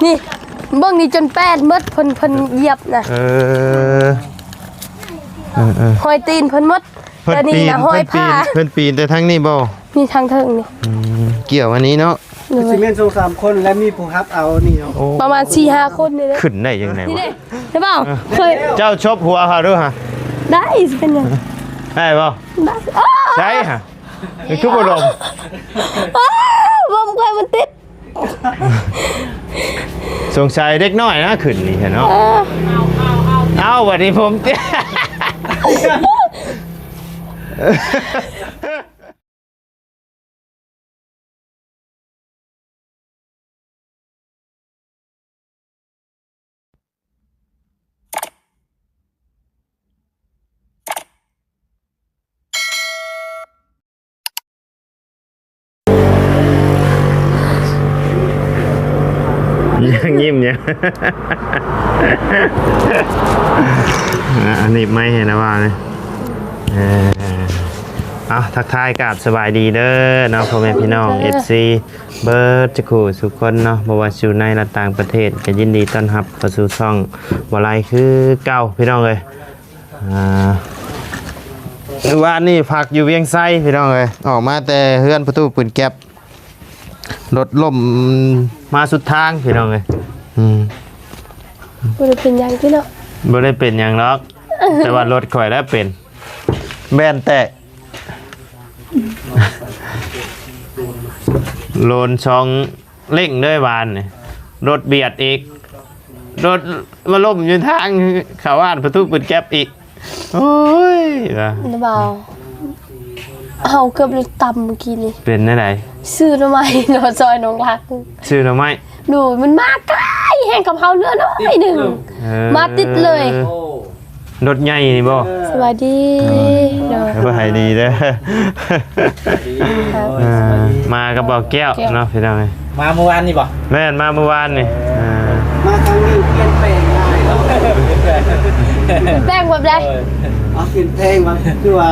ນີ້ ເບິ່ງນີ້ຈົນແປດໝົດ ເພິ່ນ ເພິ່ນຢຽບນະ ເອີ ເອີໆ ຮອຍຕີນເພິ່ນໝົດ. ເພິ່ນປີນ ແຕ່ນີ້ນະ ຮອຍຜ້າ ເພິ່ນປີນ ເພິ່ນປີນແຕ່ທາງນີ້ບໍ່? ນີ້ທາງເທິງນີ້ ອືມ ກ່ຽວອັນນີ້ເນາະ ໂດຍ ຊິແມ່ນສອງສາມຄົນ ແລະມີຜູ້ຮັບເອົານີ້ເນາະ ໂອ້ ປະມານສີ່ຫ້າຄົນນີ້ແຫຼະ. ຂຶ້ນໄດ້ຈັ່ງໃດວະ? ນີ້ເດ້ ເຫັນບໍ່? ເອີ ເຄີຍ ເຈົ້າຊົບຫົວຂ້ອຍດູຫະ ໄດ້ ຊິເປັນຫຍັງ ໄດ້ບໍ່? ໄດ້ ອ້າ ໃສຫະ? ຄືບໍ່ລົມ? ອ້າ ບໍ່ ຂ້ອຍມັນຕິດ ສົງໄສເດັກນ້ອຍນະຂຶ້ນນີ້ແທ້ເນາະ ເອີ ເອົາ ເອົາ ເອົາ ເອົາ ບັດນີ້ຜົມ ຍັງຍິ້ມຢູ່ ອ່າ ອັນນີ້ໄມ້ໃຫ້ນະວ່າເລີຍ ເອີ ເອົາ ທັກທາຍກາບສະບາຍດີເດີເນາະ ພໍ່ແມ່ພີ່ນ້ອງ ເອັຟຊີ ເບິດສູ່ຄູ່ສູ່ຄົນເນາະ ບໍ່ວ່າຢູ່ໃນ ແລະ ຕ່າງປະເທດ ກໍຍິນດີຕ້ອນຮັບເຂົ້າສູ່ຊ່ອງບໍ່ໄລຄືເກົ່າ ພີ່ນ້ອງເອີຍ. ອ່າ ມື້ວານນີ້ພັກຢູ່ວຽງໄຊ ພີ່ນ້ອງເອີຍ ອອກມາແຕ່ເຮືອນພໍ່ຕູ້ປືນແກັບ ລົດລົ້ມມາສຸດທາງ ພີ່ນ້ອງເອີຍ ອືມ ບໍ່ໄດ້ເປັນຫຍັງຕິເນາະ ບໍ່ໄດ້ເປັນຫຍັງດອກ ແຕ່ວ່າລົດຂ້ອຍແຫຼະເປັນ ແບນແຕກ ໂລນສອງເລັ່ງເລີຍວານນີ້ ລົດບຽດອີກ ລົດມາລົ້ມຢູ່ທາງເຂົ້າບ້ານພໍ່ຕູ້ປືນແກັບອີກ ໂອ້ຍ ນະ ນະບ່າວ ເຮົາເກືອບລົດຕຳມື້ກີ້ນີ້ ເປັນແນວໃດ? ຊື້ໜໍ່ໄມ້ເນາະ ຊອຍນ້ອງລັກ ຊື້ໜໍ່ໄມ້ ໂດຍ ມັນມາໃກ້ແຮງກັບເຮົາເຫຼືອໜ້ອຍໜຶ່ງ ເອີ ມາຕິດເລີຍ ໂອ້ ລົດໃຫຍ່ນີ້ບໍ່? ສະບາຍດີ ເອີ ໂດຍ ສະບາຍດີເດີ ເອີ ມາກັບບ່າວແກ້ວເນາະ ພີ່ນ້ອງເອີຍ ມາມື້ວານນີ້ບໍ່? ແມ່ນ ມາມື້ວານນີ້ ເອີ ມາຄັ້ງນີ້ປ່ຽນແປງຫຼາຍເນາະ ແປງແບບໃດ? ເອີ ເອົາ ປ່ຽນແປງວ່າ ຄືວ່າ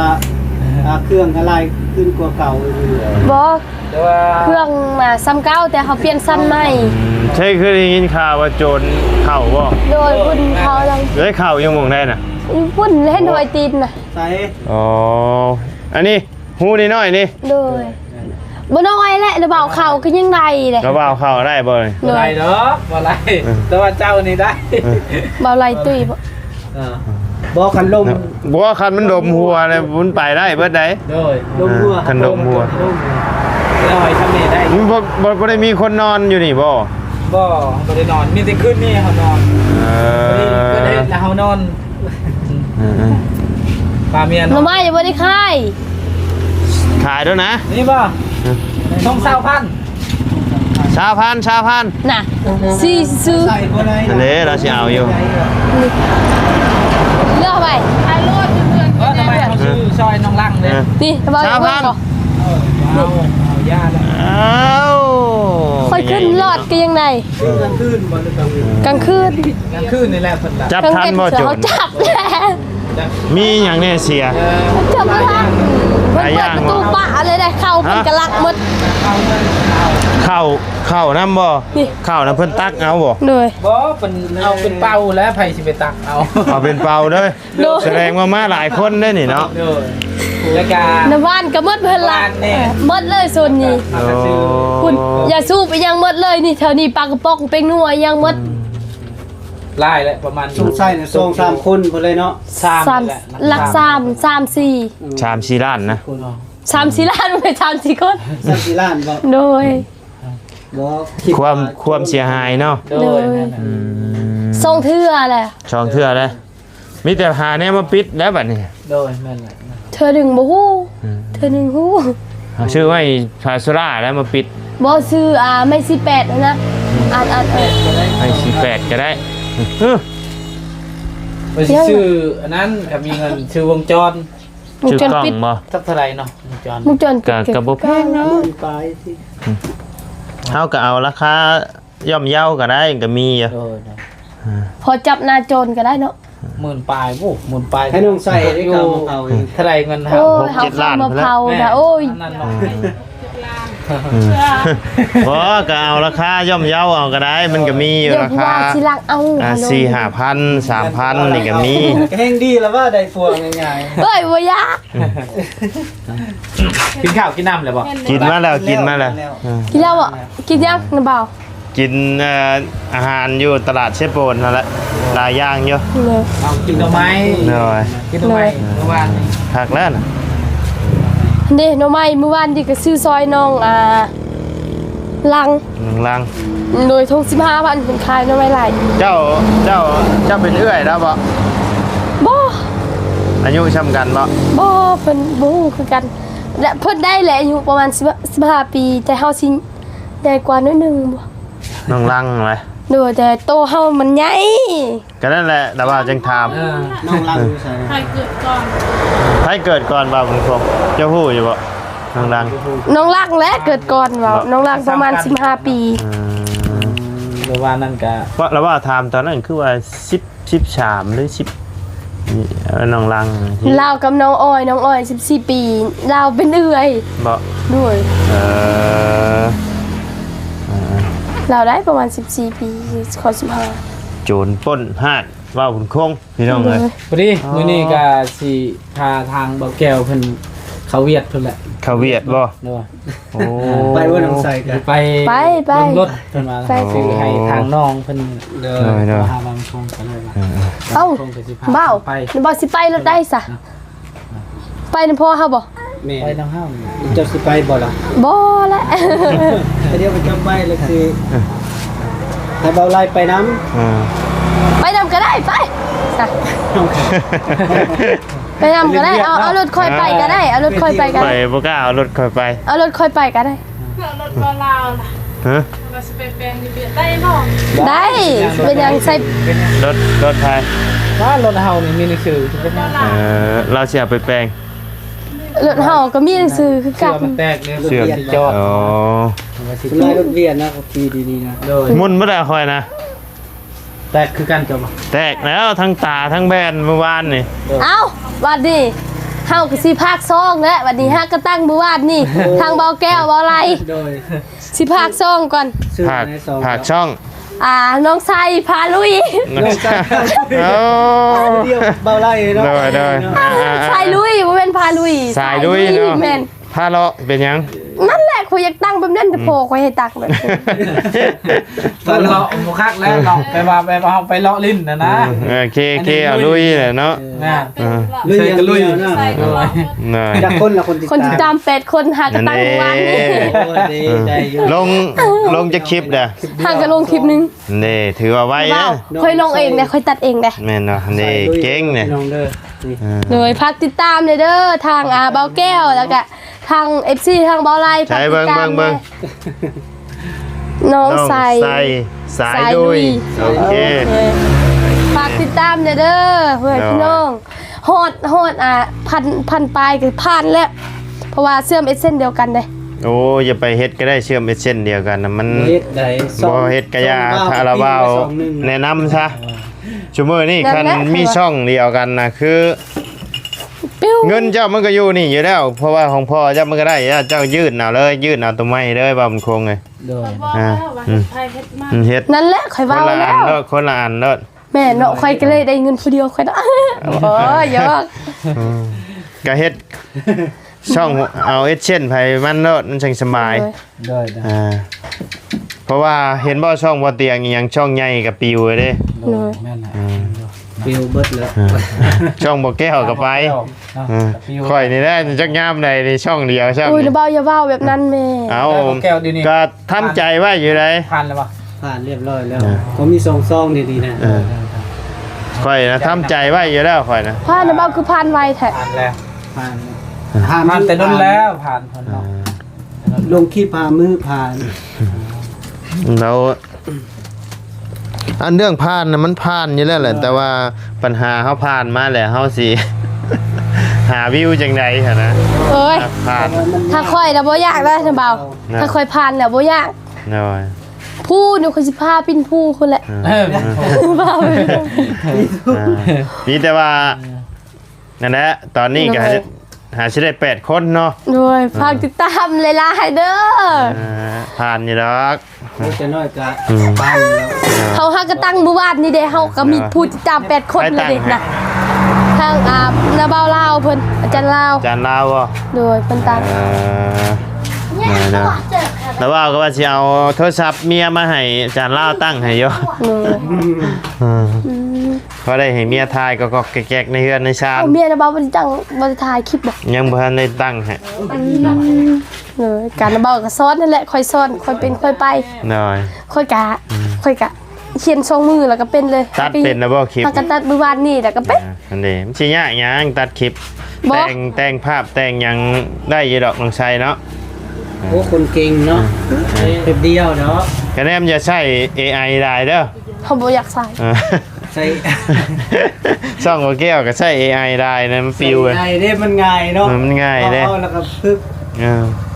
ອ່າ ເຄື່ອງກໍຫຼາຍຂຶ້ນກວ່າເກົ່າຢູ່ ບໍ່ ແຕ່ວ່າເຄື່ອງນະສ່ຳເກົ່າ ແຕ່ເຮົາປ່ຽນຊັ້ນໃໝ່ ອືມ ໃຊ່ເຄີຍໄດ້ຍິນຂ່າວວ່າໂຈນເຂົ້າບໍ່? ໂດຍ ພຸ້ນເຂົາ ໄດ້ເຂົ້າຢູ່ໝ່ອງໃດນະ? ພຸ້ນເຫັນຮອຍຕີນນະ ໃສ? ອໍ ອັນນີ້ ຮູນ້ອຍໆນີ້ ໂດຍ ບໍ່ນ້ອຍແຫຼະ ລະບ່າວເຂົ້າກໍຍັງໄດ້ເດ້ ລະບ່າວເຂົ້າໄດ້ບໍ່ນີ້? ໂດຍ ບໍ່ໄດ້ດອກ ບໍ່ໄດ້ ເອີ ແຕ່ວ່າເຈົ້ານີ້ໄດ້ ເອີ ບ່າວໄລ່ຕຸ້ຍບໍ່? ເອີ ບໍ່ ຄັນລົມ ບໍ່ ຄັນມັນລົມຫົວແລ້ວມັນໄປໄດ້ເບິດໃດ ໂດຍ ລົມຫົວ ຄັນລົມຫົວ ລົມຫົວ ລອຍທຳນີ້ໄດ້ ມັນບໍ່ ບໍ່ ບໍ່ໄດ້ມີຄົນນອນຢູ່ນີ້ບໍ່? ບໍ່ ບໍ່ໄດ້ນອນ ມີແຕ່ຄືນນີ້ເຮົານອນ ເອີ ເກີດເຫດແລ້ວເຮົານອນ ເອີໆ ປາເມຍເນາະ ໜໍ່ໄມ້ບໍ່ໄດ້ຂາຍ ຂາຍໂດດນະ ນີ້ບໍ່? ເອີ ສົ່ງຊາວພັນ ຊາວພັນ ຊາວພັນ ນະ ຊິຊື້ ອັນນີ້ລາວຊິເອົາຢູ່ ເລືອກໄປ ເອີ ທຳໄມເຮົາຊື້ຊອຍນ້ອງລັງເດ້ ເອີ ນີ້ ຊາວພັນ ເອີ ເອົາ ເອົາ ຢ່າລະ ເອົາ ຂ້ອຍຂຶ້ນລອດກໍຍັງໄດ້ ຄືນກາງຄືນບໍ່ ຫຼືກາງມື້? ກາງຄືນ ກາງຄືນນີ້ແຫຼະເພິ່ນ ຈັບທັນບໍ່ໂຈນ? ຈັບແລ້ວ ມີຫຍັງແດ່ເສຍ? ເອີ ຈັບບໍ່ທັນ ເພິ່ນເປີດປະຕູປະເລີຍໄດ້ ເຂົ້າເພິ່ນກະລັກໝົດ ເຂົ້າ ເຂົ້ານຳບໍ່? ນີ້ ເຂົ້ານຳເພິ່ນຕັກເອົາບໍ່? ໂດຍ ບໍ່ ເພິ່ນເອົາເປັນເປົາແລ້ວ ໃຜຊິໄປຕັກເອົາ ເອົາເປັນເປົາເດີ ໂດຍ ສະແດງວ່າມາຫຼາຍຄົນເດ້ນີ້ເນາະ ໂດຍ ແລ້ວກະ ໃນບ້ານກະໝົດເພິ່ນລະ ໝົດເລີຍໂຊນນີ້ ໂອ້ ພຸ້ນ ຢາສູບອີ່ຫຍັງໝົດເລີຍນີ້ ແຖວນີ້ປາກະປ໋ອງເປັງນົວອີ່ຫຍັງໝົດ ຫຼາຍແຫຼະ ປະມານ ສົງໄສນະ ສອງສາມຄົນພຸ້ນເລີຍເນາະ ສາມ ຫຼັກສາມ ສາມສີ່ ອືມ ສາມສີ່ລ້ານນະ ສາມສີ່ລ້ານ ບໍ່ແມ່ນສາມສີ່ຄົນ ສາມສີ່ລ້ານບໍ່? ໂດຍ ບໍ່ ຄວາມ ຄວາມເສຍຫາຍເນາະ ໂດຍ ອືມ ສອງເທື່ອແຫຼະ ສອງເທື່ອແລ້ວ ມີແຕ່ຫາແນວມາປິດແລ້ວບັດນີ້ ໂດຍ ແມ່ນແຫຼະ ເທື່ອໜຶ່ງບໍ່ຮູ້ ອືມ ເທື່ອໜຶ່ງຮູ້ ເອົາຊື້ໄມ້ພາໂຊລາແລ້ວມາປິດ ບໍ່ ຊື້ ອ່າ ໄມ້ສີ່ແປດຫັ້ນນະ ອັນ ອັນ ເອີ ໄມ້ສີ່ແປດກໍໄດ້ ເອີ ໄປຊື້ອັນນັ້ນ ຖ້າມີເງິນຊື້ວົງຈອນ ວົງຈອນປິດ ຈັກເທົ່າໃດເນາະ ວົງຈອນ ວົງຈອນ ກໍ ກໍບໍ່ແພງເນາະ ໝື່ນປາຍ ເຮົາກໍເອົາລາຄາ ຍ່ອມເຍົາກໍໄດ້ ກໍມີຢູ່ ໂດຍ ອ່າ ພໍຈັບໜ້າໂຈນກໍໄດ້ເນາະ ໝື່ນປາຍ ໂອ້ ໝື່ນປາຍ ໃຫ້ນ້ອງໃສ່ ໃຫ້ນ້ອງໃສ່ ເທົ່າໃດເງິນເຮົາ ໂອ້ຍ ຫົກເຈັດລ້ານ ເຮົາເອົາມາເຜົາ ແມ່ນ ນະ ໂອ້ຍ ອັນນັ້ນເນາະ ອືມ ອືມ ບໍ່ ກໍເອົາລາຄາຍ່ອມເຍົາເອົາກໍໄດ້ ມັນກໍມີຢູ່ລາຄາ ດຽວຜູ້ບ່າວຊິລັກເອົາ ອ່າ ສີ່ຫ້າພັນ ສາມພັນ ນີ້ກໍມີ ກໍແຮ່ງດີລະວ່າໄດ້ຜົວງ່າຍໆ ເອີຍ ບໍ່ຢາກ ກິນຂ້າວກິນນ້ຳແລ້ວບໍ່? ກິນມາແລ້ວ ກິນມາແລ້ວ ກິນແລ້ວ ເອີ ກິນແລ້ວບໍ່? ກິນຫຍັງນະບ່າວ? ກິນ ເອີ ອາຫານຢູ່ຕະຫຼາດເຊໂປນຫັ້ນແຫຼະ ຫຼາຍຢ່າງຢູ່ ເອີ ເອົາກິນໜໍ່ໄມ້ ໂດຍ ກິນໜໍ່ໄມ້ ໂດຍ ມື້ວານນີ້ ຄັກແລ້ວນະ ເດ້ ໜໍ່ໄມ້ມື້ວານນີ້ກໍຊື້ຊອຍນ້ອງ ອ່າ ລັງ ໜຶ່ງລັງ ໂດຍ ຖົງສິບຫ້າພັນ ເພິ່ນຂາຍໜໍ່ໄມ້ຫຼາຍ ເຈົ້າ ເຈົ້າ ເຈົ້າເປັນເອື້ອຍລາວບໍ່? ບໍ່ ອາຍຸຊ່ຳກັນບໍ່? ບໍ່ ເພິ່ນບໍ່ຮູ້ຄືກັນ ແລະ ເພິ່ນໄດ້ແຫຼະ ອາຍຸປະມານສິບ ສິບຫ້າປີ ແຕ່ເຮົາຊິໃຫຍ່ກວ່າໜ້ອຍໜຶ່ງບໍ່? ນ້ອງລັງແຫຼະ ໂດຍ ແຕ່ໂຕເຮົາມັນໃຫຍ່ ກໍນັ້ນແຫຼະ ລາວວ່າຈຶ່ງຖາມ ເອີ ນ້ອງລັງຢູ່ໃສ? ໃຜເກີດກ່ອນ? ໃຜເກີດກ່ອນ ບ່າວບຸນຄົງ ເຈົ້າຮູ້ຢູ່ບໍ່? ນ້ອງລັງ ນ້ອງລັງແຫຼະເກີດກ່ອນ ເວົ້າ ນ້ອງລັງປະມານສິບຫ້າປີ ອືມ ເອີ ວ່ານັ້ນກະ ລາວວ່າຖາມຕອນນັ້ນຄືວ່າສິບ ສິບສາມ ຫຼື ສິບ ເອີ ນ້ອງລັງ ລາວກັບນ້ອງອອຍ ນ້ອງອອຍສິບສີ່ປີ ລາວເປັນເອື້ອຍ ບໍ່? ໂດຍ ເອີ ເອີ ລາວໄດ້ປະມານສິບສີ່ປີ ເຂົ້າສິບຫ້າ ໂຈນປຸ້ນຮາດ ເວົ້າບຸນຄົງ ພີ່ນ້ອງເອີຍ ໂດຍ ພໍດີ ອໍ ມື້ນີ້ກໍຊິພາທາງບ່າວແກ້ວເພິ່ນເຂົ້າຫວຽດພຸ້ນແຫຼະ ເຂົ້າຫວຽດບໍ່? ໂດຍ ໂອ້ ໄປບໍ່ນ້ອງໃສກໍ ໄປ ໄປ ໄປລົງລົດເພິ່ນວ່າ ໄປ ຊື້ໃຫ້ທາງນ້ອງເພິ່ນ ໂດຍ ໂດຍ ຫາບາງຄົນກໍເລີຍວ່າ ເອີ ເອົ້າ ເບົາ ເບົາຊິໄປລົດໃດຊະ? ໄປນຳພໍ່ເຮົາບໍ່? ແມ່ນ ໄປນຳເຮົາ ເຈົ້າຊິໄປບໍ່ລະ? ບໍ່ແຫຼະ ດຽວໄປຈຳໄປແລ້ວຊິໃຫ້ເບົາໄລ່ໄປນຳ ເອີ ໄປນຳກໍໄດ້ ໄປ ໄປນຳກໍໄດ້ ເອົາ ເອົາລົດຂ້ອຍໄປກໍໄດ້ ເອົາລົດຂ້ອຍໄປກໍໄດ້ ຂ້ອຍບໍ່ກ້າເອົາລົດຂ້ອຍໄປ ເອົາລົດຂ້ອຍໄປກໍໄດ້ ເອົາລົດບໍ່ລາວລະ ຮະ ວ່າຊິໄປແປງຢູ່ຫວຽດໄດ້ບໍ່? ໄດ້ ເປັນຫຍັງ ໃສ່ລົດ ລົດໃຜ? ວ່າລົດເຮົານີ້ມີໜັງສື ເອີ ລາວຊິເອົາໄປແປງ ລົດເຮົາກໍມີໜັງສືຄືກັນ ເສື້ອມັນແຕກເດ້ ເສື້ອມັນຈອດ ອໍ ສ່ວນຫຼາຍລົດຫວຽດນະ ຂັບຂີ່ດີໆນະ ໂດຍ ໝຸ່ນບໍ່ໄດ້ຂ້ອຍນະ ແຕກຄືກັນເຈົ້າບໍ່? ແຕກແລ້ວ ທັງຕາທັງແວ່ນມື້ວານນີ້ ເອົ້າ ບັດນີ້ເຮົາກໍຊິພາກສອງແລ້ວ ບັດນີ້ຫາກະຕັ້ງມື້ວານນີ້ ໂອ້ ທາງເບົາແກ້ວ ເບົາໄລ່ ໂດຍ ຊິພາກສອງກ່ອນ ພາກ ພາກຊ່ອງ ອ່າ ນ້ອງໄຊພາລຸຍ ນ້ອງໄຊ ໂອ້ ດຽວເບົາໄລ່ເນາະ ໂດຍ ໂດຍ ອ່າ ອ່າ ອ່າ ໄຊລຸຍ ບໍ່ແມ່ນພາລຸຍ ໄຊລຸຍ ໄຊລຸຍເນາະ ແມ່ນ ພາເລາະເປັນຫຍັງ? ນັ້ນແຫຼະ ຂ້ອຍຢາກຕັ້ງແບບນັ້ນ ແຕ່ ອືມ ພໍ່ຂ້ອຍໃຫ້ຕັ້ງແບບ ພາເລາະບໍ່ຄັກແລ້ວ ເລາະ ແປວ່າ ແປວ່າເຮົາໄປເລາະຫຼິ້ນນະນະ ອືມ ເອີ ເຄ ເຄ ເອົາລຸຍແຫຼະເນາະ ອ່າ ລຸຍຢ່າງດຽວເນາະ ໂດຍ ຈັກຄົນລະຄົນຕິດຕາມ ຄົນຕິດຕາມແປດຄົນ ຫາກະຕັ້ງວັນນີ້ ໂອ້ຍ ໄດ້ຢູ່ ລົງ ລົງຈັກຄລິບເດີ້? ຫາກະລົງຄລິບໜຶ່ງ ນີ້ຖືວ່າໄວເດ້ ຂ້ອຍລົງເອງເດ້ ຂ້ອຍຕັດເອງເດ້ ແມ່ນເນາະ ນີ້ເກັ່ງເດ້ ເດີ ຝາກຕິດຕາມແດ່ເດີ ທາງ ອ່າ ເບົາແກ້ວ ແລ້ວກະທາງເອັຟຊີ ທາງເບົາໄລ່ ໃສ ຝາກຕິດຕາມ ເບິ່ງ ເບິ່ງ ແດ່ ເບິ່ງ ນ້ອງໄຊ ນ້ອງໄຊ ສາຍລຸຍ ໂອເຄ ໂອເຄ ຝາກຕິດຕາມແດ່ເດີ ເພື່ອ ໂດຍ ພີ່ນ້ອງ ຮອດ ຮອດ ອ່າ ພັນ ພັນປາຍກໍຜ່ານແລ້ວ ເພາະວ່າເຊື່ອມເອເຊັນດຽວກັນເດ້ ໂອ້ ຢ່າໄປເຮັດກໍໄດ້ ເຊື່ອມເອເຊັນດຽວກັນນະ ມັນ ບໍ່ເຮັດໃດ ບໍ່ເຮັດກະຢ່າ ຊ່ອງລາວ ຖ້າລາວເວົ້າ ຊ່ອງລາວ ແນະນຳຊະ ຊຸມື້ນີ້ ນັ້ນແຫຼະ ຄັນມີຊ່ອງດຽວກັນນະ ຄື ປິວ ເງິນເຈົ້າມັນກໍຢູ່ນີ້ຢູ່ແລ້ວ ເພາະວ່າຂອງພໍ່ເຈົ້າມັນກໍໄດ້ ເຈົ້າຍື່ນເອົາເລີຍ ຍື່ນເອົາໂຕໃໝ່ເລີຍ ເວົ້າມັນຄົງເລີຍ ໂດຍ ອ່າ ອືມ ເຮັດ ນັ້ນແຫຼະ ຂ້ອຍເວົ້າແລ້ວ ຄົນລະອັນໂລດ ຄົນລະອັນໂລດ ແມ່ນເນາະ ຂ້ອຍກໍເລີຍໄດ້ເງິນຜູ້ດຽວຂ້ອຍເນາະ ໂອ້ຍ ຢອກ ອືມ ກໍເຮັດຊ່ອງ ເອົາເອເຊັນໃຜມັນໂລດ ມັນຈັ່ງສະບາຍ ໂດຍ ໂດຍ ອ່າ ເພາະວ່າເຫັນບໍ່ ຊ່ອງບໍ່ຕຽງອີ່ຫຍັງ ຊ່ອງໃຫຍ່ກໍປິວເດ້ ໂດຍ ໂດຍ ແມ່ນແຫຼະ ອ່າ ປິວເບິດແລ້ວ ອ່າ ຊ່ອງບໍ່ແກ້ວກໍໄປ ເນາະ ອ່າ ກໍປິວ ຂ້ອຍນີ້ແຫຼະ ຈັກຍາມໃດນີ້ ຊ່ອງດຽວຊ້ຳ ໂອ້ຍ ນີ້ ລະເບົາ ຢ່າເວົ້າແບບນັ້ນແມ່ ເອົ້າ ແລ້ວບໍ່ແກ້ວດຽວນີ້ ກໍທຳໃຈໄວ້ຢູ່ໃດ ຜ່ານແລ້ວບໍ່? ຜ່ານຮຽບຮ້ອຍແລ້ວ ອ່າ ກໍມີສອງຊ່ອງນີ້ດີນະ ເອີ ຂ້ອຍນະທຳໃຈໄວ້ຢູ່ແລ້ວ ຂ້ອຍນະ ຜ່ານລະເບົາ ຄືຜ່ານໄວແທ້ ຜ່ານແລ້ວ ຜ່ານ ຜ່ານແຕ່ດົນແລ້ວ ຜ່ານ ຜ່ານເນາະ ອ່າ ລົງຄລິບຫາມື້ຜ່ານ ແລ້ວ ອັນເລື່ອງຜ່ານນະ ມັນຜ່ານຢູ່ແລ້ວແຫຼະ ເອີ ແຕ່ວ່າປັນຫາເຮົາຜ່ານມາແລ້ວ ເຮົາຊິຫາວິວຈັ່ງໃດຫັ້ນນະ ໂອ້ຍ ຜ່ານ ຖ້າຂ້ອຍນະບໍ່ຢາກໄດ໋ນະເບົາ ນະ ຖ້າຂ້ອຍຜ່ານແລ້ວບໍ່ຢາກ ໂດຍ ພູນີ້ຂ້ອຍຊິພາປິ່ນພູພຸ້ນແຫຼະ ເອີ ເອີ ພາໄປ ອ່າ ມີແຕ່ວ່າ ນັ້ນແຫຼະ ຕອນນີ້ກໍໃຫ້ ໂດຍ ຫາຊິໄດ້ແປດຄົນເນາະ. ໂດຍ ຝາກຕິດຕາມຫຼາຍໆເດີ. ເອີ ຜ່ານຢູ່ດອກ. ໂອ້ ຈະນ້ອຍກະ ອືມ ປານແລ້ວ. ເຮົາຫາກະຕັ້ງມື້ວານນີ້ເດ້ ເຮົາກະມີຜູ້ຕິດຕາມແປດຄົນເລີຍເດ້ນະ. ທາງ ອ່າ ນ້າບ່າວລາວເພິ່ນ ອາຈານລາວ ອາຈານລາວບໍ? ໂດຍ ເພິ່ນຕັ້ງ. ເອີ ແລ້ວບ່າວກະວ່າຊິເອົາໂທລະສັບເມຍມາໃຫ້ອາຈານລາວຕັ້ງໃຫ້ຢູ່. ໂດຍ ອືມ ພໍໄດ້ໃຫ້ເມຍຖ່າຍກອກໆແກກໆໃນເຮືອນໃນຊານ. ເອົາ ເມຍນະ ບ່າວບໍ່ໄດ້ຕັ້ງ ບໍ່ໄດ້ຖ່າຍຄລິບບໍ? ຍັງບໍ່ທັນໄດ້ຕັ້ງໃຫ້. ອືມ ໂດຍ ການນະ ບ່າວກະສອນຫັ້ນແຫຼະ ຄ່ອຍສອນ ຄ່ອຍເປັນຄ່ອຍໄປ. ໂດຍ ຂ້ອຍກະ ອືມ ຂ້ອຍກະຂຽນສອງມື້ແລ້ວກະເປັນເລີຍ. ຕັດເປັນແລ້ວບໍ່ຄລິບ? ຫາກະຕັດມື້ວານນີ້ແລ້ວກະເປັນ. ອ່າ ອັນນີ້ມັນຊິຍາກຫຍັງຕັດຄລິບ? ບໍ່ ແຕ່ງ ແຕ່ງພາບແຕ່ງຫຍັງໄດ້ຢູ່ດອກ ນ້ອງໄຊເນາະ. ໂອ້ ຄົນເກັ່ງເນາະ. ອ່າ ແປັບດຽວເນາະ. ກະແນມຢ່າໃຊ້ເອໄອຫຼາຍເດີ. ເຮົາບໍ່ຢາກໃຊ້. ອ່າ ໃຊ້ ຊ່ອງບໍ່ແກ້ວກະໃຊ້ເອໄອຫຼາຍນະ ມັນປິວ. ໃຊ້ໄດ້ເດ້ ມັນງ່າຍເນາະ. ເອີ ມັນງ່າຍເດ້ ເອົາແລ້ວກະປຶບ. ເອີ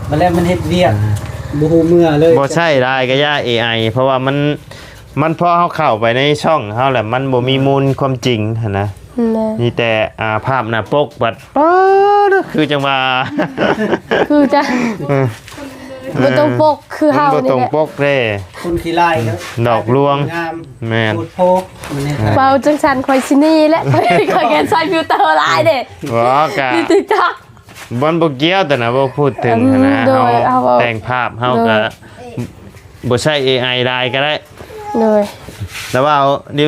ບາດແລ້ວມັນເຮັດວຽກ ອ່າ ບໍ່ຮູ້ເມື່ອເລີຍ. ບໍ່ໃຊ້ຫຼາຍກະຢ່າເອໄອ ເພາະວ່າມັນ ມັນພໍເຮົາເຂົ້າໄປໃນຊ່ອງເຮົາແລ້ວ ມັນບໍ່ມີມູນຄວາມຈິງຫັ້ນນະ. ແມ່ນ ມີແຕ່ ອ່າ ພາບໜ້າປົກ ບັດ ປາດ ຄືຈັ່ງວ່າ ຄືຈັ່ງ ເອີ ບໍ່ຕົງປົກຄືເຮົານີ້ແຫຼະ. ມັນບໍ່ຕົງປົກເດ້ ຄົນຂີ້ລ້າຍເນາະ ອືມ ຫຼອກລວງ. ງາມ ແມ່ນ ໂພດໂພ ມັນເຮັດໃຫ້ ເວົ້າຈັ່ງຊັ້ນຂ້ອຍຊິໜີແຫຼະ. ຂ້ອຍ ຂ້ອຍກະໃຊ້ຟິວເຕີຫຼາຍເດ້. ບໍ່ ກະ ຢູ່ຕິກຕັອກ ມັນບໍ່ກ່ຽວ ແຕ່ນະ ບໍ່ ພູດເຖິງຫັ້ນນະ. ອືມ ໂດຍ ເຮົາ ເຮົາ ເວົ້າ ແຕ່ງພາບເຮົາ ໂດຍ ກະບໍ່ໃຊ້ເອໄອຫຼາຍກະໄດ້. ໂດຍ ລາວເວົ້າ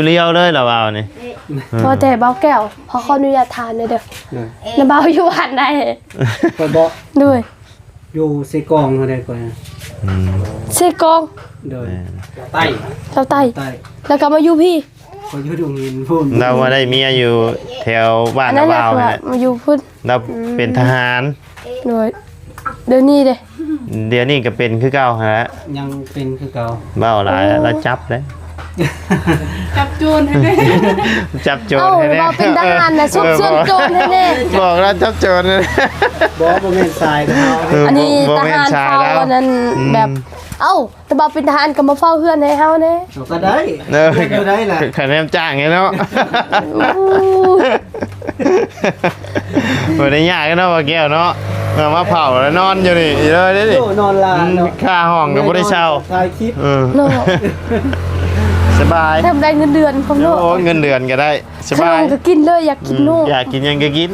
ລຽວໆເລີຍ ລາວເວົ້ານີ້. ອືມ ວ່າແຕ່ບ່າວແກ້ວ ຂໍ ຂໍອະນຸຍາດຖາມແດ່ເດີ. ໂດຍ ນ້າບ່າວຢູ່ບ້ານໃດ? ຂ້ອຍບໍ? ໂດຍ ຢູ່ເຊກອງຫັ້ນແຫຼະຂ້ອຍ. ອືມ ເຊກອງ. ໂດຍ ແມ່ນ ລາວໃຕ້ ລາວໃຕ້ ໃຕ້ ແລ້ວກະມາຢູ່ພີ້. ຂ້ອຍຢູ່ດົງຫີນພຸ້ນ. ລາວມາໄດ້ເມຍຢູ່ແຖວບ້ານນ້າບ່າວນີ້ແຫຼະ ມາຢູ່ພຸ້ນ. ລາວ ອືມ ເປັນທະຫານ. ໂດຍ ດຽວນີ້ເດ້? ດຽວນີ້ກະເປັນຄືເກົ່າຫັ້ນແຫຼະ. ຍັງເປັນຄືເກົ່າ. ເວົ້າຫຼາຍ ໂອ້ ລາວຈັບເດ້ ຈັບໂຈນໃຫ້ແດ່. ຈັບໂຈນໃຫ້ແດ່. ເວົ້າເປັນທະຫານນະ ສືບສວນໂຈນໃຫ້ແດ່. ບອກລາວຈັບໂຈນໃຫ້ແດ່. ບໍ່ ບໍ່ແມ່ນສາຍເຮົາ. ເອີ ອັນນີ້ ບໍ່ ບໍ່ແມ່ນສາຍລາວ ທະຫານເຂົາ ອັນນັ້ນ ອືມ ແບບ ເອົ້າ ແຕ່ວ່າເປັນທະຫານກະມາເຝົ້າເຮືອນໃຫ້ເຮົາແດ່. ເອົາກະໄດ້ ເອີ ເຮັດບໍ່ໄດ້ລະ ຄະແນນຈ້າງເນາະ. ໂອ້ ບໍ່ໄດ້ຍາກເນາະ ບ່າວແກ້ວເນາະ. ເອົາມາເຝົ້າແລ້ວນອນຢູ່ນີ້ເລີຍເດ້. ໂອ້ ນອນລາເນາະ. ອືມ ຄ່າຫ້ອງກະບໍ່ໄດ້ເຊົ່າ ຖ່າຍຄລິບ. ເອີ ເນາະ ສະບາຍ ແຖມໄດ້ເງິນເດືອນພ້ອມເນາະ. ໂອ້ ເງິນເດືອນກະໄດ້. ສະບາຍ ຂະໜົມກະກິນເລີຍ ຢາກກິນເນາະ. ອືມ ຢາກກິນຫຍັງກະກິນ.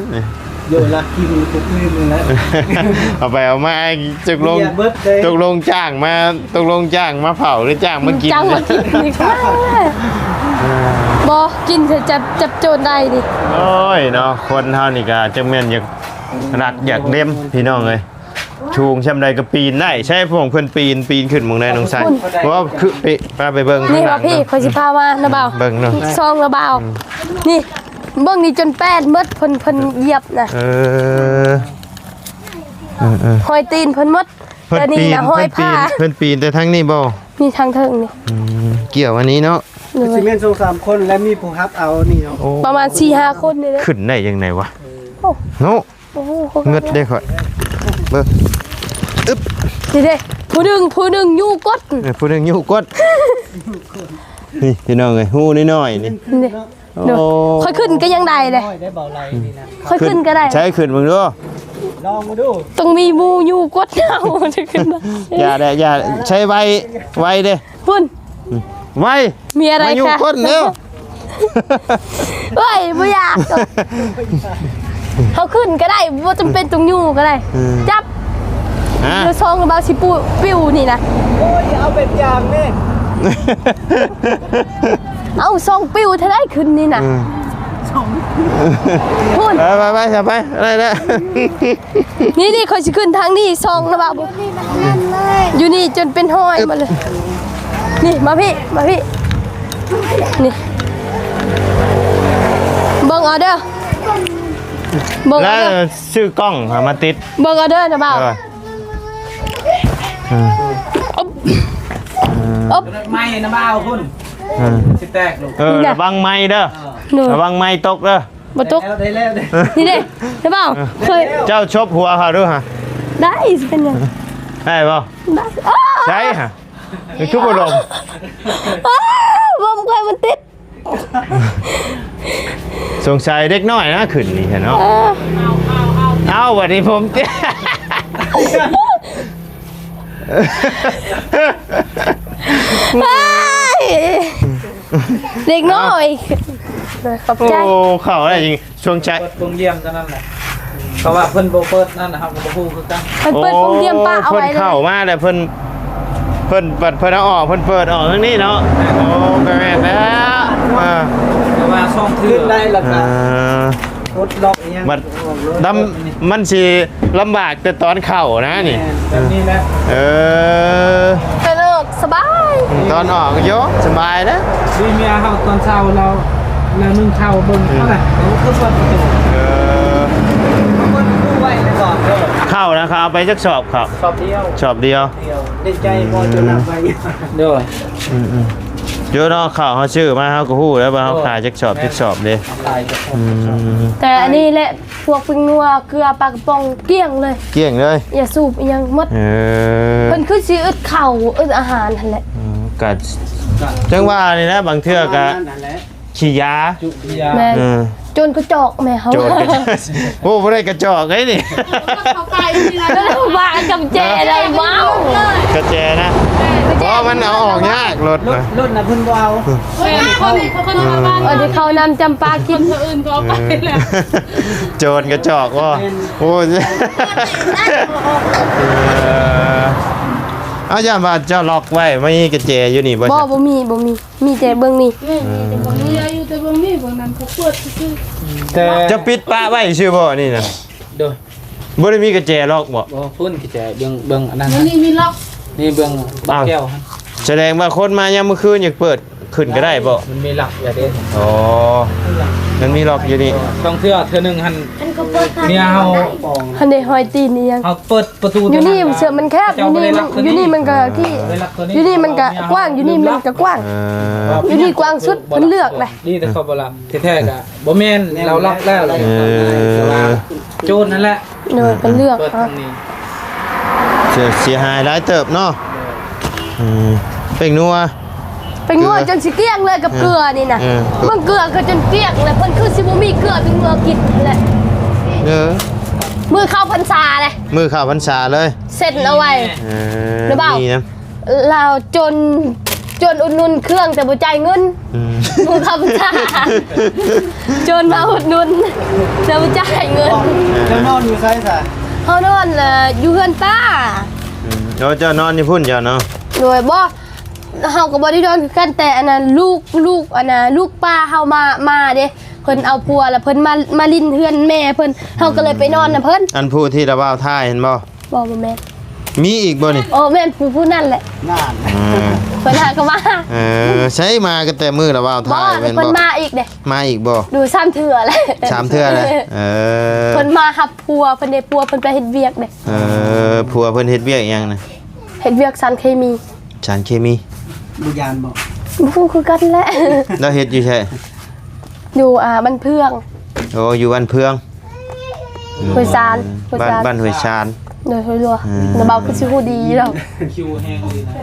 ໂຍ ລັກກິນທຸກມື້ນີ້ແຫຼະ. ເອົາໄປເອົາມາ ຕົກລົງ ເບິດເດ້ ຕົກລົງຈ້າງມາ ຕົກລົງຈ້າງມາເຝົ້າ ຫຼືຈ້າງມາກິນ? ຈ້າງມາກິນນີ້. ບໍ່ກິນເທື່ອຈັບ ຈັບໂຈນໄດ້ນີ້. ໂອ້ຍເນາະ ຄົນເຮົານີ້ກະຈັກແມ່ນຢາກລັກຢາກເຫຼັ້ນ ພີ່ນ້ອງເອີຍ. ສູງຊ່ຳໃດກະປີນໄດ້. ໃຊ້ພວກເພິ່ນປີນ ປີນຂຶ້ນໝ່ອງໃດ ນ້ອງໄຊ? ບໍ່ ຄືໄປ ພາໄປເບິ່ງ ນີ້ ຂ້າງຫຼັງ ວ່າພີ່ ເນາະ ຂ້ອຍຊິພາມານະບ່າວ. ເບິ່ງເນາະ ຊ່ອງນະບ່າວ. ອືມ ນີ້ ເບິ່ງນີ້ຈົນແປດໝົດ ເພິ່ນ ເພິ່ນຢຽບນະ. ເອີ ເອີ ຮອຍຕີນເພິ່ນໝົດ. ເພິ່ນປີນ ແຕ່ນີ້ນະຮອຍຜ້າ ເພິ່ນປີນ ເພິ່ນປີນແຕ່ທາງນີ້ບໍ່? ນີ້ທາງເທິງນີ້. ອືມ ກ່ຽວອັນນີ້ເນາະ. ໂດຍ ຊິແມ່ນສອງສາມຄົນ ແລະມີຜູ້ຮັບເອົານີ້ເນາະ. ໂອ້ ປະມານສີ່ຫ້າຄົນນີ້ແຫຼະ. ຂຶ້ນໄດ້ຈັ່ງໃດວະ? ໂອ້ ເນາະ. ໂອ້ໂຫ ເງິດເດ້ຂ້ອຍ ເບິ່ງ ອຶບ ນີ້ເດ້ ຜູ້ໜຶ່ງ ຜູ້ໜຶ່ງຍູ້ກົດ ເອີ ຜູ້ໜຶ່ງຍູ້ກົດ ນີ້ພີ່ນ້ອງເອີຍ ຮູນ້ອຍໆນີ້ ນີ້ ໂອ້ ຂ້ອຍຂຶ້ນກະຍັງໄດ້ເດ້ ຂ້ອຍຂຶ້ນກະໄດ້ ໃຊ້ຂຶ້ນເບິ່ງດູ ລອງມາດູ ຕ້ອງມີໝູ່ຍູ້ກົດເອົາ ຈະຂຶ້ນມາ ຢ່າເດ້ ຢ່າ ໃຊ້ໄວ ໄວເດ້ ພຸ້ນ ໄວ ມີອະໄລ ມາຢູ່ ຄະ ຄົນເດີ ເອີຍ ບໍ່ຢາກ ເຮົາຂຶ້ນກະໄດ້ ບໍ່ຈຳເປັນຕ້ອງຍູ້ກະໄດ້ ອືມ ຈັບ ຮະ ຢູ່ຊ່ອງບ່າວຊິປິວ ປິວນີ້ນະ ໂອ້ຍ ເອົາແບບຢ່າງແດ່ ເອົາຊ່ອງປິວເທົ່າໃດຂຶ້ນນີ້ນະ ອືມ ພຸ້ນ ໄປ ໄປ ໄປ ໄປ ໄດ້ແລ້ວ ນີ້ໆ ຂ້ອຍຊິຂຶ້ນທາງນີ້ ຊ່ອງນະວ່າ ຢູ່ນີ້ຈົນເປັນຮອຍໝົດເລີຍ ນີ້ ມາພີ້ ມາພີ້ ນີ້ ເບິ່ງເອົາເດີ ເບິ່ງເອົາເດີ ຊື້ກ້ອງມາຕິດ ເບິ່ງເອົາເດີນະບ່າວ ເອີ ອືມ ອຶບ ອືມ ອຶບ ໄມ້ນະບ່າວພຸ້ນ ອືມ ຊິແຕກລູກ ເອີ ລະວັງໄມ້ເດີ ເອີ ລະວັງໄມ້ຕົກເດີ ບໍ່ຕົກ ໄດ້ແລ້ວ ໄດ້ແລ້ວ ນີ້ເດ້ ໄດ້ເປົ່າ ເອີ ເຄີຍ ເຈົ້າຊົບຫົວເຂົາດູຫະ ໄດ້ ຊິເປັນຫຍັງ ໄດ້ບໍ່ ໄດ້ ອ້າ ໃສຫະ ຄືບໍ່ລົງ ອ້າ ບໍ່ ຂ້ອຍມັນຕິດ ສົງໄສເດັກນ້ອຍນະຂຶ້ນນີ້ແທ້ເນາະ ເອີ ເອົາ ເອົາ ບັດນີ້ຜົມ ເອີຍ ເດັກນ້ອຍ ຂອບໃຈ ໂອ້ ເຂົ້າໄດ້ຈິງ ຊ່ວງໃຈ ເປີດໂປງຢ້ຽມເທົ່ານັ້ນແຫຼະ ເພາະວ່າເພິ່ນບໍ່ເປີດນັ້ນ ເຮົາກໍບໍ່ຮູ້ຄືກັນ ເພິ່ນເປີດໂປງຢ້ຽມປະເອົາໄວ້ ເພິ່ນເຂົ້າມາແລ້ວ ເພິ່ນ ເພິ່ນ ບັດເພິ່ນເອົາອອກ ເພິ່ນເປີດອອກທາງນີ້ເນາະ ໂອ້ ກໍແມ່ນແລ້ວ ເອີ ແຕ່ວ່າຊ່ອງຖືກໄດ້ລະ ອ່າ ກົດລັອກອີ່ຫຍັງ ບັດ ດຳ ມັນຊິລຳບາກແຕ່ຕອນເຂົ້ານະນີ້ ແມ່ນ ແບບນີ້ແຫຼະ ເອີ ສະດວກສະບາຍ ຕອນອອກໂຍສະບາຍເດ້ ມີເມຍເຮົາຕອນເຊົ້າລາວ ລາວໜຶ່ງເຂົ້າເບິ່ງ ອືມ ເທົ່າໃດ ເຂົາຄືເປີດປະຕູ ເອີ ເຂົາເປີດປະຕູໄວ້ແລ້ວກໍ ເຂົ້ານະ ເຂົາເອົາໄປຈັກສອບເຂົ້າ ສອບດຽວ ສອບດຽວ ດຽວ ເດ້ໃຈບໍ່ ອືມ ຈົນນຳໄປ ໂດຍ ອືມໆ ຢູ່ເນາະ ເຂົ້າເຮົາຊື້ມາ ເຮົາກໍຮູ້ແລ້ວວ່າເຮົາຂາຍຈັກສອບ ແມ່ນ ຈັກສອບເດ້ ຂາຍຈັກສອບ ອືມ ແຕ່ອັນນີ້ແຫຼະ ພວກແປ້ງນົວ ເກືອ ປາກະປ໋ອງ ກ້ຽງເລີຍ ກ້ຽງເລີຍ ຢາສູບອີ່ຫຍັງໝົດ ເອີ ເພິ່ນຄືຊິອຶດເຂົ້າ ອຶດອາຫານຫັ້ນແຫຼະ ອືມ ກະ ກະ ຈັ່ງວ່ານີ້ນະ ບາງເທື່ອກະ ປະມານນັ້ນແຫຼະ ຂີ້ຢາ ຈຸຢາ ແມ່ນ ເອີ ໂຈນກະຈອກແມ່ເຮົາ ໂຈນກະຈອກ ໂອ້ ບໍ່ໄດ້ກະຈອກເດ້ນີ້ ເຂົ້າໄປນີ້ລະ ວ່າກຳແຈໄດ້ ວ້າວ ກະແຈນະ ແມ່ນ ບໍ່ ມັນເອົາອອກຍາກ ລົດ ລົດນະ ລົດນະເພິ່ນບໍ່ເອົາ ເອີ ເອີ ເຂົ້ານຳຈຳປາກິນ ຄົນອື່ນກໍເອົາໄປແລ້ວ ເອີ ໂຈນກະຈອກບໍ່ ແມ່ນ ໂອ້ຍ ເອີ ເອົາ ຢ້ານວ່າເຈົ້າລັອກໄວ້ ມີກະແຈຢູ່ນີ້ບໍ່? ບໍ່ ບໍ່ມີ ບໍ່ມີ ມີແຕ່ເບິ່ງນີ້ ມີ ມີແຕ່ເບິ່ງນີ້ ຢູ່ແຕ່ເບິ່ງນີ້ ເບິ່ງນັ້ນເຂົາເປີດຊື່ໆ ແຕ່ ເຈົ້າປິດປະໄວ້ຊື່ບໍ່ນີ້ນະ? ໂດຍ ບໍ່ໄດ້ມີກະແຈລັອກບໍ່? ບໍ່ ພຸ້ນກະແຈ ເບິ່ງ ເບິ່ງອັນນັ້ນ ອັນນີ້ມີລັອກ ນີ້ເບິ່ງບັກແກ້ວຫັ້ນ ສະແດງວ່າຄົນມາຍາມມື້ຄືນຢາກເປີດຂຶ້ນກໍໄດ້ບໍ່? ມັນມີລັອກຢູ່ເດ້ ອໍ ມັນມີລັອກຢູ່ນີ້ ຕ້ອງເທື່ອ ເທື່ອໜຶ່ງຫັ້ນ ເມຍເຮົາ ຫັ້ນເດ້ ຮອຍຕີນອີ່ຫຍັງ ເຮົາເປີດປະຕູ ຢູ່ນີ້ເສື້ອມັນແຄບ ຢູ່ນີ້ມັນ ຢູ່ນີ້ມັນກໍທີ່ ຢູ່ນີ້ມັນກໍກວ້າງ ຢູ່ນີ້ມັນກໍກວ້າງ ເອີ ຢູ່ນີ້ກວ້າງສຸດ ເພິ່ນເລືອກໄດ໋ ດີແຕ່ເຂົາບໍ່ລັອກ ແທ້ໆກໍບໍ່ແມ່ນ ລາວລັອກແລ້ວ ເອີ ໂຈນນັ້ນແຫຼະ ໂດຍ ເພິ່ນເລືອກ ເປີດທາງນີ້ ເສຍ ເສຍຫາຍຫຼາຍເຕີບເນາະ ເອີ ແປ້ງນົວ ແປ້ງນົວ ເກືອ ຈົນຊິກ້ຽງເລີຍກັບເກືອນີ້ນະ ເອີ ເບິ່ງເກືອກໍຈົນກ້ຽງແລ້ວ ເພິ່ນຄືຊິບໍ່ມີເກືອແປ້ງນົວກິນແຫຼະ ເອີ ມື້ເຂົ້າພັນສາເດ້ ມື້ເຂົ້າພັນສາເລີຍ ເຊັນເອົາໄວ້ ເອີ ຫຼືບໍ່ ມີນະ ລາວຈົນ ຈົນອຸດໜູນເຄື່ອງແຕ່ບໍ່ຈ່າຍເງິນ ອືມ ມື້ເຂົ້າພັນສາ ຈົນມາອຸດໜູນແຕ່ບໍ່ຈ່າຍເງິນ ເຈົ້ານອນຢູ່ໃສຊະ? ເຮົານອນ ເອີ ຢູ່ເຮືອນປ້າ ອືມ ເຈົ້ານອນຢູ່ພຸ້ນເຈົ້າເນາະ ໂດຍ ບໍ່ ເຮົາກໍບໍ່ໄດ້ນອນຄືກັນ ແຕ່ອັນນັ້ນ ລູກ ລູກ ອັນນ່າ ລູກປ້າເຮົາມາ ມາເດ້ ເພິ່ນເອົາຜົວ ແລ້ວເພິ່ນມາ ມາຫຼິ້ນເຮືອນແມ່ເພິ່ນ ເຮົາກໍເລີຍໄປນອນນຳເພິ່ນ ອັນຜູ້ທີ່ລະບ່າວຖ່າຍຫັ້ນບໍ່? ບໍ່ ບໍ່ແມ່ນ ມີອີກບໍ່ນີ້? ໂອ້ ແມ່ນຜູ້ ຜູ້ນັ້ນແຫຼະ ນັ້ນ ເອີ ເພິ່ນຫາກໍມາ ເອີ ໃສມາກໍແຕ່ມື້ລະບ່າວຖ່າຍ ບໍ່ ແມ່ນບໍ່? ເພິ່ນມາອີກເດ້ ມາອີກບໍ່? ໂດຍ ສາມເທື່ອແຫຼະ ສາມເທື່ອແຫຼະ ເອີ ເພິ່ນມາຮັບຜົວ ເພິ່ນໄດ້ຜົວ ເພິ່ນໄປເຮັດວຽກເດ້ ເອີ ຜົວເພິ່ນເຮັດວຽກຫຍັງນະ? ເຮັດວຽກສານເຄມີ ສານເຄມີ ບໍ່ຢ້ານບໍ່? ບໍ່ຮູ້ຄືກັນແຫຼະ ລາວເຮັດຢູ່ໃສ? ຢູ່ ອ່າ ບ້ານເພື່ອງ ໂອ້ ຢູ່ບ້ານເພື່ອງ ຫ້ວຍຊານ ຫ້ວຍຊານ ບ້ານຫ້ວຍຊານ ໂດຍ ຫ້ວຍຫຼວງ ອືມ ນ້າບ່າວຄືຊິຮູ້ດີຢູ່ດອກ ຄິວແຮງອີ່ຫຼີນະ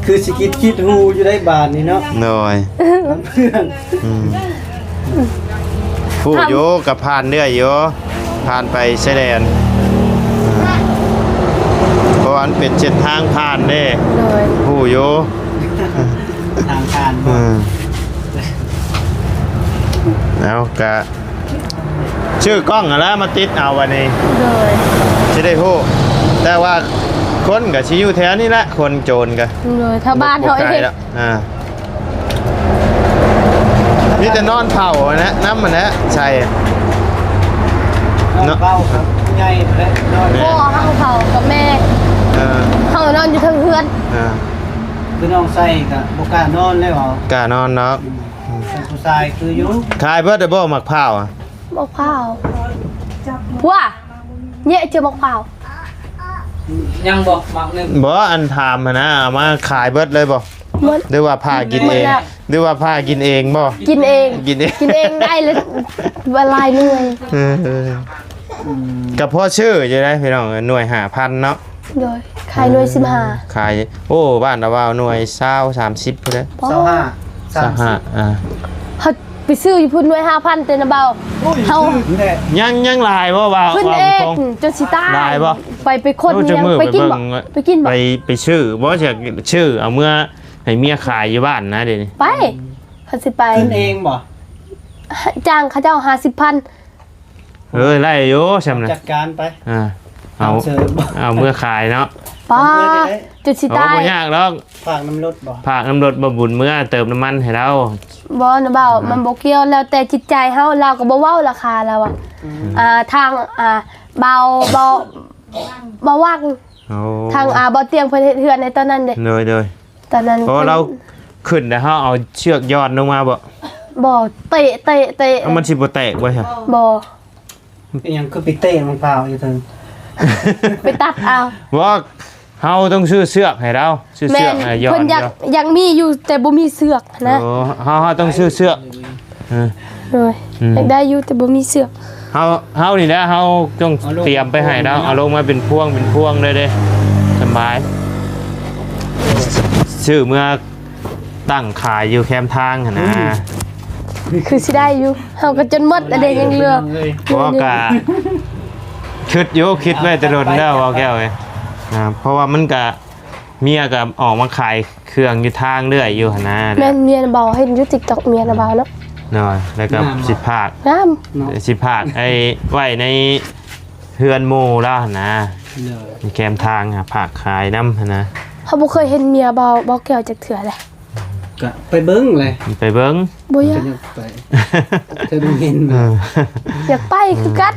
ຄືຊິຄິດ ຄິດຮູ້ຢູ່ໄດ໋ບາດນີ້ເນາະ ໂດຍ ບ້ານເພື່ອງ ອືມ ຮູ້ຢູ່ ກໍຜ່ານເລື້ອຍຢູ່ ຜ່ານໄປຊາຍແດນ ເພາະວ່າມັນເປັນເສັ້ນທາງຜ່ານເດ້ ໂດຍ ຮູ້ຢູ່ ທາງຜ່ານ ອືມ ເອົາ ກະຊື້ກ້ອງຫັ້ນລະມາຕິດເອົາບັດນີ້ ໂດຍ ຊິໄດ້ຮູ້ ແຕ່ວ່າຄົນກະຊິຢູ່ແຖວນີ້ແຫຼະ ຄົນໂຈນກະ ໂດຍ ແຖວບ້ານເຮົາເອງ ອ່າ ມີແຕ່ນອນເຝົ້າຫັ້ນແຫຼະ ນຳຫັ້ນແຫຼະ ໃສ່ ນອນເຝົ້າກັບຜູ້ໃຫຍ່ພຸ້ນແຫຼະ ນອນ ພໍ່ເຮົາເຝົ້າກັບແມ່ ເອີ ເຮົານອນຢູ່ເທິງເຮືອນ ອ່າ ຄືນ້ອງໃສ່ກໍບໍ່ກ້ານອນແລ້ວ ກ້ານອນເນາະ ອືມ ຜູ້ຊາຍຄືຢູ່ ຂາຍເບິດແລ້ວບໍ່ໝາກພ້າວອະ? ໝາກພ້າວ ວ້າ ແຍະເຈີໝາກພ້າວ ຍັງບໍ່ ໝາກໜຶ່ງ ບໍ່ ອັນຖາມຫັ້ນນະ ເອົາມາຂາຍເບິດເລີຍບໍ່? ໝົດ ຫຼືວ່າຜ່າກິນເອງ ໝົດແລ້ວ ຫຼືວ່າຜ່າກິນເອງບໍ່? ກິນເອງ ກິນເອງ ກິນເອງໄດ້ລະ ຫຼາຍໜ່ວຍ ເອີ ອືມ ກໍພໍຊື້ຢູ່ໄດ໋ພີ່ນ້ອງ ໜ່ວຍຫ້າພັນເນາະ ໂດຍ ຂາຍໜ່ວຍສິບຫ້າ ຂາຍ ໂອ້ ບ້ານລະວ່າໜ່ວຍຊາວ ສາມສິບພຸ້ນແຫຼະ ຊາວຫ້າ ຊາວຫ້າ ອ່າ ເຮົາ ໄປຊື້ຢູ່ພຸ້ນໜ່ວຍຫ້າພັນ ແຕ່ນະເບົາ ໂອ້ຍ ເຮົາ ຊື້ແທ້ ຍັງ ຍັງຫຼາຍບໍ່ບ່າວ ຂຶ້ນເອກ ບ່າວບຸນຄົງ ຈົນຊິຕາຍ ຫຼາຍບໍ່? ໄປ ໄປຄົນ ໂອ້ ຈັກມື້ ຫຍັງ ໄປ ໄປ ໄປກິນບໍ່? ເບິ່ງ ໄປກິນບໍ່? ໄປ ໄປຊື້ບໍ່? ຊິຊື້ເອົາເມືອໃຫ້ເມຍຂາຍຢູ່ບ້ານນະ ດຽວນີ້ ໄປ ຄັນຊິໄປ ຂຶ້ນເອງບໍ່? ຈ້າງເຂົາເຈົ້າຫ້າສິບພັນ ເອີ ໄດ້ຢູ່ຊ່ຳນະ ຈັດການໄປ ອ່າ ເອົາ ເອົາເມືອຂາຍເນາະ ປ້າ ເອົາເມືອໄດ້ ຈົນຊິຕາຍ ໂອ້ ບໍ່ຍາກດອກ ພາກນຳລົດບໍ່? ພາກນຳລົດບໍ່ບຸນ ເມືອເຕີມນ້ຳມັນໃຫ້ລາວ ບໍ່ນະເບົາ ອ່າ ມັນບໍ່ກ່ຽວ ແລ້ວແຕ່ຈິດໃຈເຮົາ ລາວກໍບໍ່ເວົ້າລາຄາລາວອະ ອືມ ອ່າ ທາງ ອ່າ ເບົາ ເບົາ ເບົາວັງ ໂອ້ ທາງ ອ່າ ເບົາຕຽງເພິ່ນເຮັດເຮືອນໃນຕອນນັ້ນເດ້ ໂດຍ ໂດຍ ຕອນນັ້ນ ໂອ້ ເພິ່ນ ລາວຂຶ້ນແລ້ວເຮົາເອົາເຊືອກຢ່ອນລົງມາບໍ່? ບໍ່ ເຕະ ເຕະ ເຕະ ເອົາ ມັນຊິບໍ່ແຕກບໍ່ຊະ? ບໍ່ ເປັນຫຍັງຄືໄປເຕະມັນພ້າວຢູ່ເທິງ? ໄປຕັດເອົາ ບໍ່ ເຮົາຕ້ອງຊື້ເຊືອກໃຫ້ລາວ ຊື້ເຊືອກໃຫ້ຢ່ອນ ແມ່ນ ເພິ່ນຢາກ ຢາກມີຢູ່ ແຕ່ບໍ່ມີເຊືອກນະ ໂອ້ ເຮົາ ເຮົາຕ້ອງຊື້ເຊືອກ ເອີ ໂດຍ ອືມ ຢາກໄດ້ຢູ່ ແຕ່ບໍ່ມີເຊືອກ ເຮົາ ເຮົານີ້ແຫຼະ ເຮົາຕ້ອງ ເອົາລົງ ຕຽມໄປໃຫ້ລາວ ເອົາລົງມາເປັນພວງ ເປັນພວງເລີຍເດ້ ສະບາຍ ຊື້ເມືອ ຕັ້ງຂາຍຢູ່ແຄມທາງຫັ້ນນະ ອືມ ຄືຊິໄດ້ຢູ່ ເຮົາກໍຈົນໝົດ ອັນໃດຍັງເຫຼືອ ບໍ່ ກະຄິດຢູ່ ຄິດໄວ້ແຕ່ດົນແລ້ວ ເວົ້າແກ້ວເອີຍ ອ່າ ເພາະວ່າມັນກະ ເມຍກະອອກມາຂາຍເຄື່ອງຢູ່ທາງເລື້ອຍຢູ່ຫັ້ນນະ ແມ່ນ ເມຍນະເບົາ ເຫັນຢູ່ຕິກຕັອກ ເມຍນະເບົາເນາະ ໂດຍ ແລ້ວກໍ ງາມ ຊິພາກ ງາມ ເນາະ ຊິພາກໄອ້ ໄວ້ໃນ ເຮືອນໝູ່ລາວຫັ້ນນະ ໂດຍ ແຄມທາງຫາຝາກຂາຍນຳຫັ້ນນະ ເຮົາບໍ່ເຄີຍເຫັນເມຍເບົາ ເບົາແກ້ວຈັກເທື່ອເລີຍ ກະໄປເບິ່ງແຫຼະ ໄປເບິ່ງ ບໍ່ຢາກ ຢາກໄປ ເຄີຍບໍ່ເຫັນ ເອີ ຢາກໄປຄືກັນ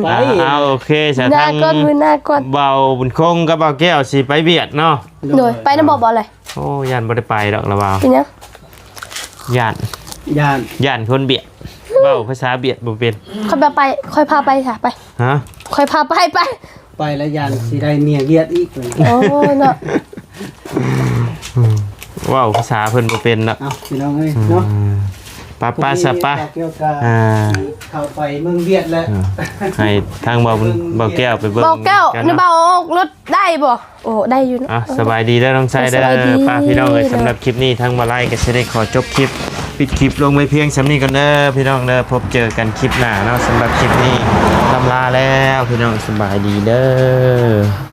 ໄປ ອ່າ ເອົາ ໂອເຄ ຊະ ມື້ໜ້າກ່ອນ ມື້ໜ້າກ່ອນ ເບົາບຸນຄົງກັບເບົາແກ້ວຊິໄປວຽດເນາະ ໂດຍ ໂດຍ ໄປນຳບໍ່ ເບົາເລີຍ ໂອ້ ຢ້ານບໍ່ໄດ້ໄປດອກລະວ່າ ເປັນຫຍັງ? ຢ້ານ ຢ້ານ ຢ້ານຄົນບຽດ ເວົ້າພາສາບຽດບໍ່ເປັນ ຂ້ອຍພາໄປ ຂ້ອຍພາໄປຊະ ໄປ ຮະ ຂ້ອຍພາໄປ ໄປ ໄປແລ້ວຢ້ານຊິໄດ້ເມຍຫວຽດອີກ ໂອ້ຍເນາະ ເວົ້າພາສາເພິ່ນບໍ່ເປັນເນາະ ເອົ້າ ພີ່ນ້ອງເອີຍເນາະ ອືມ ໄປໆ ຊະ ໄປ ອ່າ ເຂົ້າໄປເມືອງຫວຽດແລ້ວ ເອີ ໃຫ້ທາງເບົາ ເບິ່ງ ເບົາແກ້ວໄປເບິ່ງ ເບົາແກ້ວ ກັນ ນະ ເນາະ ເບົາອອກລົດໄດ້ບໍ່? ໂອ້ ໄດ້ຢູ່ເນາະ ອ່ະ ສະບາຍດີເດີນ້ອງຊາຍເດີ ສະບາຍດີ ປ້າພີ່ນ້ອງເອີຍ ເດີ ສຳລັບຄລິບນີ້ທາງບ່າວໄລກໍຊິໄດ້ຂໍຈົບຄລິບ ປິດຄລິບລົງໄວ້ພຽງສ່ຳນີ້ກ່ອນເດີພີ່ນ້ອງເດີ ພົບເຈີກັນຄລິບໜ້າເນາະ ສຳລັບຄລິບນີ້ລ່ຳລາແລ້ວພີ່ນ້ອງ ສະບາຍດີເດີ.